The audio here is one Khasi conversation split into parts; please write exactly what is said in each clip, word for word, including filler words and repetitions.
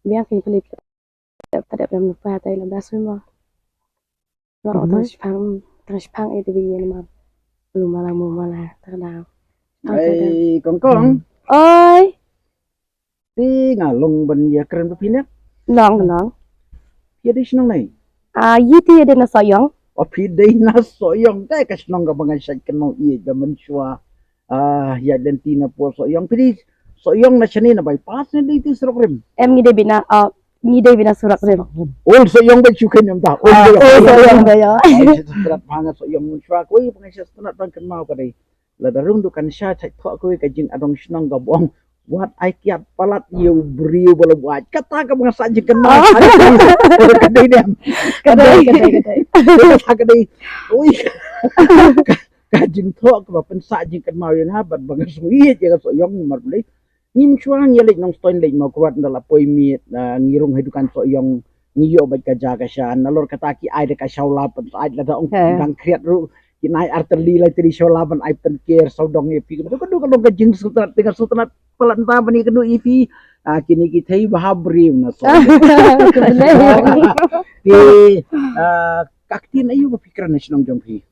Biang ki peli. Tadep tadep dam lupa tai la bas memang. Mar oto shipang, tang shipang eh, te bi yen mar. Lu mala mu mala tang dau. Ai, kong kong. Oi. Te nga long ban ïa kren bad phi ne? Long, long. Ïa dei shnong nai? Ah, ïa te ïa dei na Sohiong. Oh, phi dei na Sohiong. Te ka shnong kaba nga shait kynmaw ïa da mynshuwa. Ah, ïa dei ti na pdeng Sohiong. Phi dei Sohiong na shane na bypass ne dei ti surok rim? Em, ngi dei beit na, ah, ngi dei beit na surok rim. Old Sohiong ba shu kynmaw ta. Old Sohiong ba ïa. Ai, shu strat pang Sohiong mynshuwa. Koi pang shu strat pang kynmaw ka dei. Lada rung dukan sha thait thoh kawei ka jingadong shnong ka bong. Wat ai kiad palat ïa u briew ba la buaid. Kata ka bang sa jingkynmaw. Ka dei ne em? Ka dei, ka dei, ka dei. Ka dei. Ui. Ka, ka jingthoh kaba pynsah jingkynmaw ïa nga bad ba nga sngew ïeit ïa ka Sohiong mar blei. Ngim shuwa ngi leit Nongstoiñ leit Mawkyrwat ynda la poi miet, ah, ngi rung ha dukan Sohiong ngi ïoh bad ka ja ka sha nalor kata ki ai da ka shawla pynsaid lada ong dang khriat ruh ki nai artylli lai tylli shawla ban ai pynker sawdong ïa phi. Ka dei ka dei ka dei ka jingsngewtynnat te ka sngewtynnat palat nta ban ïa ka dei ïa phi. Ah, kine ki thei bha briew na Sohiong. Ki, ah, ka ktien aïu ba phi kren na shnong jong phi?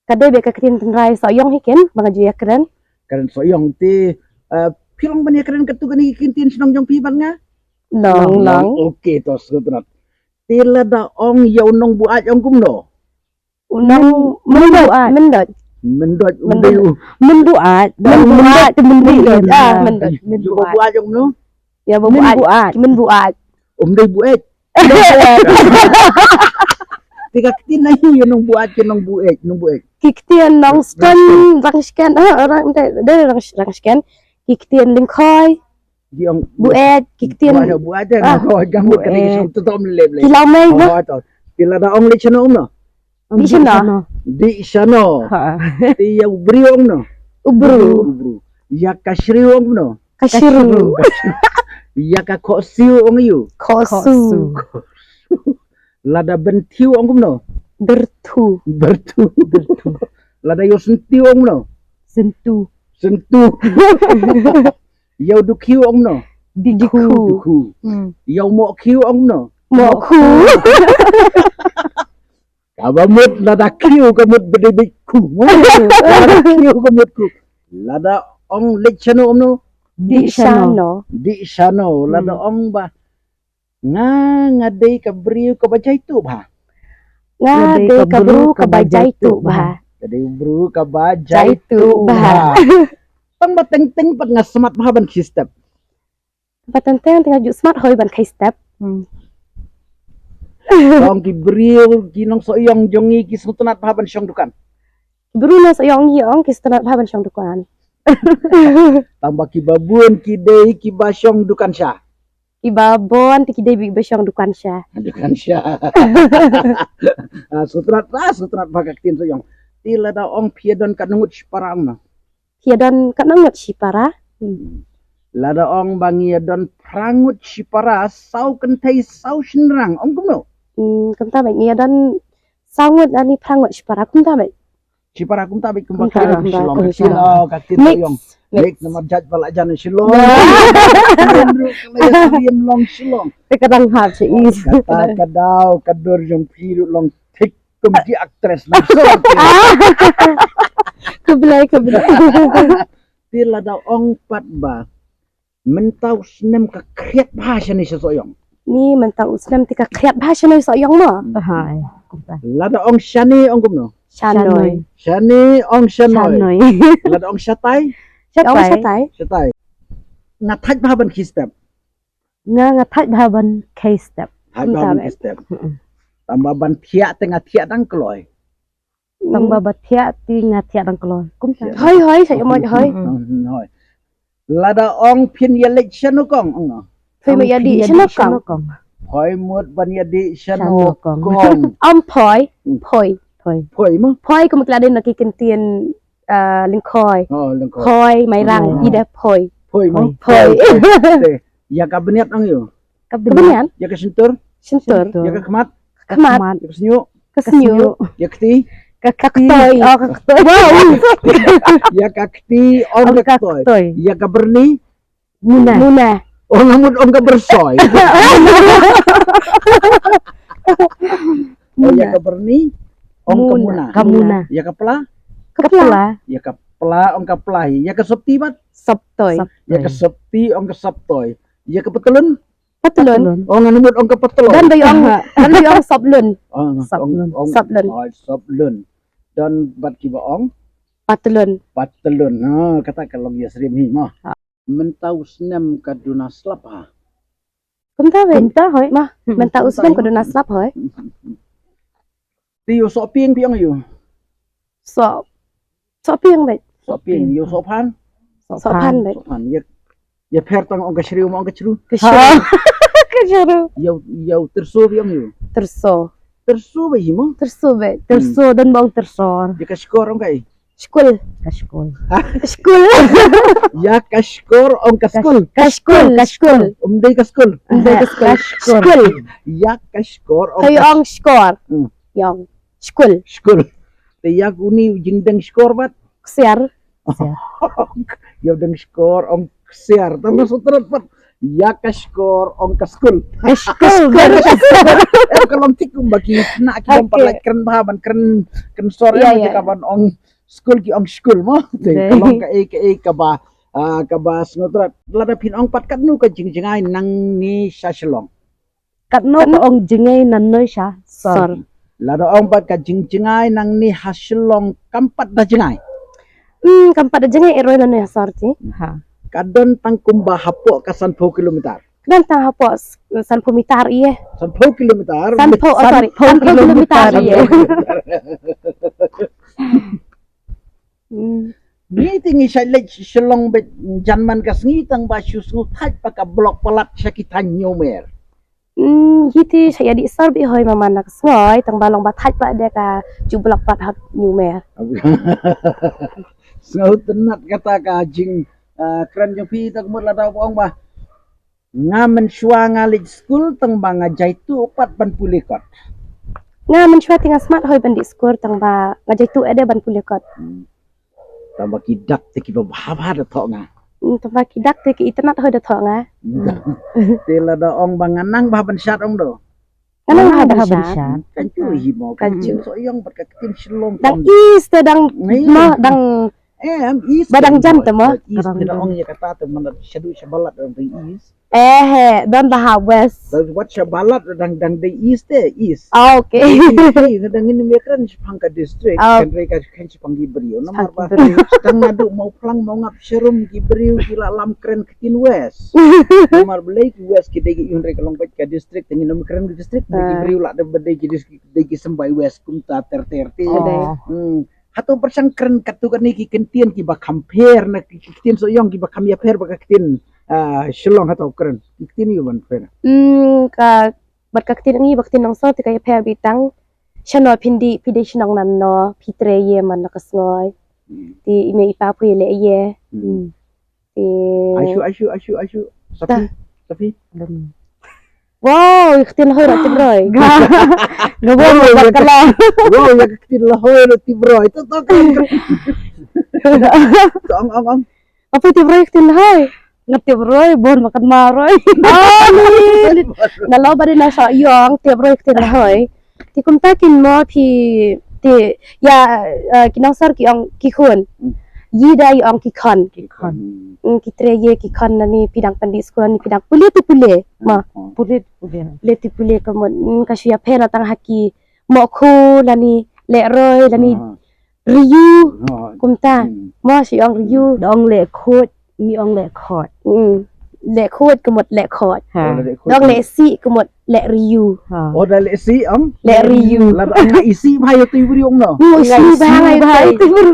Ka dei beit ka ktien tynrai Sohiong hi ken ba nga ju ïa kren. Kren Sohiong te, eh, phi long ban ïa kren katto katne ki ktien shnong jong phi bad nga? Long, long. Okay, to sngewtynnat. Te lada ong ïa u nongbuaid ong kumno? U nong, myndot, myndot. Myndot, myndot. Myndot, myndot, myndot. Ah, myndot, myndot. Ïa u buaid ong kumno? Ïa u buaid. Myndot. Um dei buaid. Te ka ktien aïu ïa u nongbuaid, ki nongbuaid, nongbuaid? Ki ktien Nongstoiñ, Rangshken, eh, Rang, de, de, Rang, Rangshken. Ki ktien Lyngkhoi. Buaid, ki ktien buaid, buaid, eh, Nongkhoi, gam buaid. Ki Lawmei, no? Te lada ong leit shano kumno? Dih shano. Dih shano. Te ïa u briew ong kumno? U bru. U bru. Ïa ka shriew ong kumno? Ka shru. Ïa ka khohsiew ong aïu? Khohsu. Khohsu. Lada bynthiew ong kumno? Byrthu. Byrthu. Byrthu. Lada ïa u syntiew ong kumno? Syntu. Syntu. Ïa u dukhiew ong kumno? Dikhu. Dikhu. Ïa u mohkhiew ong kumno? Mohkhu. Kaba mut lada khiew ka mut ba dei beit khu. Lada khiew ka mut khu. Lada ong leit shano kumno? Dih shano. Dih shano. Lada ong ba nga, nga dei ka briew kaba jaituh bha. Nga dei ka briew kaba jaituh bha. Nga dei u briew kaba jaituh bha. Tang ba teng teng pat nga smat bha ban khie step. Ba teng teng te nga ju smat hoi ban khie step. Ong ki briew ki nong Sohiong jong ngi ki sngewtynnat bha ban shong dukan. Ki briew nong Sohiong ngi ong ki sngewtynnat bha ban shong dukan. Tang ba kiba bun ki dei kiba shong dukan sha. Kiba bun te ki dei kiba shong dukan sha. Dukan sha. Ah, sngewtynnat, ah, sngewtynnat bha ka ktien Sohiong. Te lada ong phi ïa don katno ngut shipara ong kumno? Phi ïa don katno ngut shipara? Lada ong ba ngi ïa don phra ngut shipara, saw kynthei saw shynrang, ong kumno? Hmm, kumta beit, ngi ïa don saw ngut lane phra ngut shipara, kumta beit. Shipara kumta beit, kumba ka ktien Shillong. Ka ktien, oh, ka ktien Shillong. Mix. Namar jait ba la jan Shillong. Ka ktien ruh ka la ïa ktien long Shillong. Te ka dang hap sha i. Kata ka daw ka dur jong phi ruh long thik. Kum ki actress na. Khublei, khublei. Te lada ong pat ba mynta u snem ka khriat bha shane sha Sohiong. Ni mynta u snem te ka khriat bha shane Sohiong mo. Hai. Lada ong shane ong kumno? Shanoi. Shane ong shanoi. Shanoi. Lada ong shatai? Shatai. Shatai. Nga thait bha ban khie step. Nga, nga thait bha ban khie step. Thait bha ban khie step. Tang ba ban thiah te nga thiah dang kloi. Tang ba ba thiah te nga thiah dang kloi. Kumta. Hoi, hoi, sa ïa mo hoi. Hoi. Lada ong phin ïa leit shano kong, ong. Phin ïa dih shano kong. Hoi mut ban ïa dih shano kong. Am phoi, phoi. Phoi. Phoi mo? Phoi kum ka la dei na ki ktien, ah, Lyngkhoi. Oh, Lyngkhoi. Phoi, Mairang, ida phoi. Phoi mo? Phoi. Ïa ka bniat ong aïu? Ka bniat. Ïa ka shyntur? Shyntur. Ïa ka khmat? Khmat. Ïa ka shñiuh? Ka shñiuh. Ïa ka kti? Ka ktoi. Oh, ka ktoi. Wow. Ïa ka kti ong ka ktoi. Ïa ka byrni? Muna. Muna. Ong nga mut ong ka bersoi. Oh, ïa ka berni ong ka muna. Ka muna. Ïa ka pla? Ka pla. Ïa ka pla ong ka pla hi. Ïa ka sopti bad? Soptoi. Ïa ka sopti ong ka soptoi. Ïa ka patlun? Patlun. Ong nga mut ong ka patlun. Dan dei ong, dan dei ong soplun. Ong, ong, soplun. Ong soplun. Dan bad kiba ong? Patlun. Patlun. Ha, kata ka long ïa srim hi mo. Mynta u snem ka duna slap ha. Kumta wei. Kumta hoi. Ma, mynta u snem ka duna slap hoi. Ti ïa u soh pieng pieng ïa u. Soh. Soh pieng wei. Soh pieng ïa u soh phan. Soh phan wei. Soh phan ïa. Ïa pher tang ong ka shriu ma ong ka shru. Ka shru. Ka shru. Ïa u, ïa u tyrso pieng ïa u. Tyrso. Tyrso wei hi mo. Tyrso wei. Tyrso don ba ong tyrsor. Ïa ka shkor ong ka i. Skul. Ka skul. Skul. Ïa ka shkor ong ka skul. Ka skul, ka skul. Um dei ka skul. Um dei ka skul. Ka skul. Ïa ka shkor ong ka. Ong shkor. Ïong. Skul. Skul. Te ïa uni u jingdeng shkor bad? Ksiar. Ïa u deng shkor ong ksiar. Tang na sutrat bad. Ïa ka shkor ong ka skul. Ka skul. Ka skul. Em ka long tik kumba ki na ki bym pat lait kren bha ban kren kren sor em ka ban ong skul ki ong skul mo. Te ka long ka ei ka ei kaba, ah, kaba sngewthuh. Lada phin ong pat katno ka jingjngai nangne sha Shillong. Katno ka ong jngai nangne sha sor. Lada ong pat ka jingjngai nangne ha Shillong kam pat da jngai. Hmm, kam pat da jngai eroi nangne ha sor ti. Ha. Ka don tang kumba hapoh ka sanphew kilometer. Ka don tang hapoh s-, sanphew meter ïa. Sanphew kilometer. Sanphew, oh, sorry, sanphew kilometer ïa. Hmm. Ngi te ngi shait leit Shillong bad jan man ka sngi tang ba shu sngewthait ba ka block palat sha ki thaiñ Hynñiewmer. Hmm, hi te shait ïa dih sor bad hoi ma man na ka sngi tang ba long ba thait palat de ka ju block palat ha Hynñiewmer. Sngewtynnat kata ka jing, ah, kren jong phi ta ka mut lada ba ong ba Nga mynshuwa nga leit skul tang ba nga jaituh pat ban pule kot. Nga mynshuwa te nga smat hoi ban dih skul tang ba nga jaituh ade ban pule kot. Hmm. Tang ba ki dak te kiba bha bha da thoh nga. Hmm, tang ba ki dak te ki itynnat hoi da thoh nga. Hmm. Te lada ong ba nga nang bha ban shad ong do. Nga nang bha ban shad. Kan ju hi mo. Kan ju. So ïong bad ka ktien Shillong. Dang is te dang ma dang. Eh, em is. Ba dang jan te mo. Is te dang ong ïa kata te man shaduh shabalat dang is. Eh, he, don da ha west. Wat shabalat dang dang dei is te is. Ah, okay. Nga dang ngin ïa kren shaphang ka district. Kan rei ka kren shaphang ki briew. Namar ba tang naduh Mawphlang Mawngap Sharum ki briew ki la lam kren ktien west. Namar balei ki west ki dei ki, hynrei ka long bad ka district, te ngin ym kren ka district, dei ki briew la da ba dei ki district, dei ki symbai west kumta ter ter te. Hmm. Hato pyrshang kren katto katne ki ktien kiba kham pher na ki ktien Sohiong kiba kham ïapher bad ka ktien, ah, Shillong, hato kren ki ktien ïa ban pher. Hmm, ka bad ka ktien ngi bad ktien Nongso te ka ïapher beit tang. Shano phin dih, phi dei shnong nano, phi trei ïa man na ka sngi. Hmm. Te i mei i pa phi leh ïa. Hmm. Hmm. Te aishu, aishu, aishu, aishu. Sapi, sapi. Wow, ïa ka ktien Lahoi ruh tip roi. Nga, nga wow, ïa ka ktien Lahoi ruh tip roi. To, to, kren, kren. To, ong, ong, ong. Apa tip roi ktien Lahoi? Nga tip roi, bor makan ma roi. Ah, ni, ni. Na lo bari na sa yong, tip roi ktien Lahoi. Ti kumta kin mo phi, ti, ïa, eh, ki nongsor ki ong ki khun. Hmm. Ïa da ïa ong ki khon. Ki khon. Hmm, ki trei ïa ki khon na ni phi dang pyndih skul na ni phi dang pule ti pule. Ma. Hmm. Pule ti pule. Pule ti pule ka mut, hmm, ka shu ïapher la tang ha ki mo khu la ni leh roi la ni. Ah. Riu, kumta. Hmm. Mo shi ong riu. Da ong leh khuid, ngi ong leh khuid. Hmm. Leh khuid ka mut leh khuid. Ha. Oh, leh khuid. Da ong leh sih ka mut leh riu. Ha. Oh, da leh sih ong? Leh riu. Lada ong nga isih bha ïa tu i briew ong no. Nga isih bha ïa tu i briew.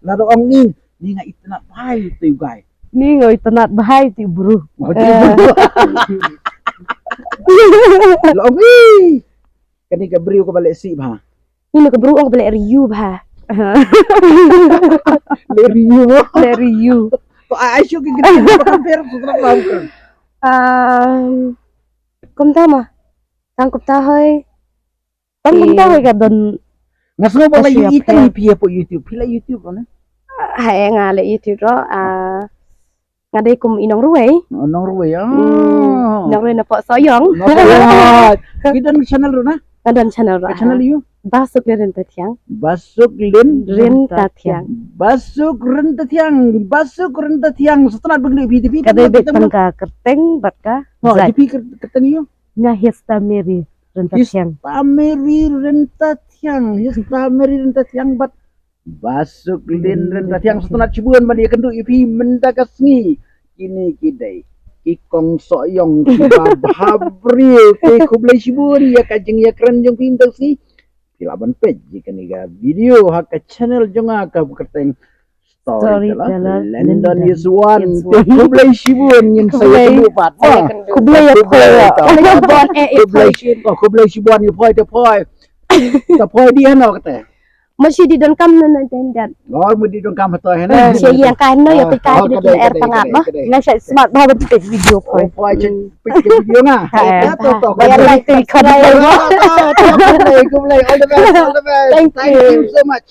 Lada ong ni, ni nga itynnat bha ïa tu i guy. Ni nga itynnat bha ïa tu i briew. Oh, tu i briew. La ong ni. Kane ka briew kaba leh sih bha. Ine ka briew ong ba leh riu bha. Leh riu. Leh riu. To ai shu ki ki ba kan per su tra ba kan. Um, kumta ma. Tang kumta hoi. Tang kumta hoi ka don. Nga sngew ba la yu itang pi hapoh YouTube. Pi la YouTube ne. Hai nga la YouTube ro. Ah. Nga dei kum i nongrwai. Nongrwai. Nongrwai na Pok Sohiong. Ki don channel ruh na? Nga don channel ruh. Channel ïa u? Basuk Lin Ryntathiang. Basuk Lin Ryntathiang. Basuk Ryntathiang. Basuk Ryntathiang. Sngewtynnat ba ngi ïohi ïa phi. Ka dei beit tang ka kyrteng bad ka. Ïa phi kyrteng ïa u? Nga Hesta Mary Ryntathiang. Hesta Mary Ryntathiang. Hesta Mary Ryntathiang bad Basuk Lin Ryntathiang. Sngewtynnat shibun ban ïakynduh ïa phi mynta ka sngi. Kine ki dei ki kong Sohiong kiba bha briew. Te khublei shibun ïa ka jingïakren jong phi mynta ka sngi. Phi lah ban peit ïa kane ka video ha ka channel jong nga kaba kyrteng Storyteller London is one. Khublei shibun, ngin sa ïakynduh pat. Khublei ïa phi. Khublei shibun ïa phi, te phi. Te phi dei hano kata? Masi dei donkam na na den den. Oh, masi dei donkam hato hano. Shi yang kan no ya pi kan ni kin er pangat no. Nga shai smart ba ban peit video poi. Poi check peit video nga. Ya like, comment. Khublei, all the best, all the best. Thank you so much.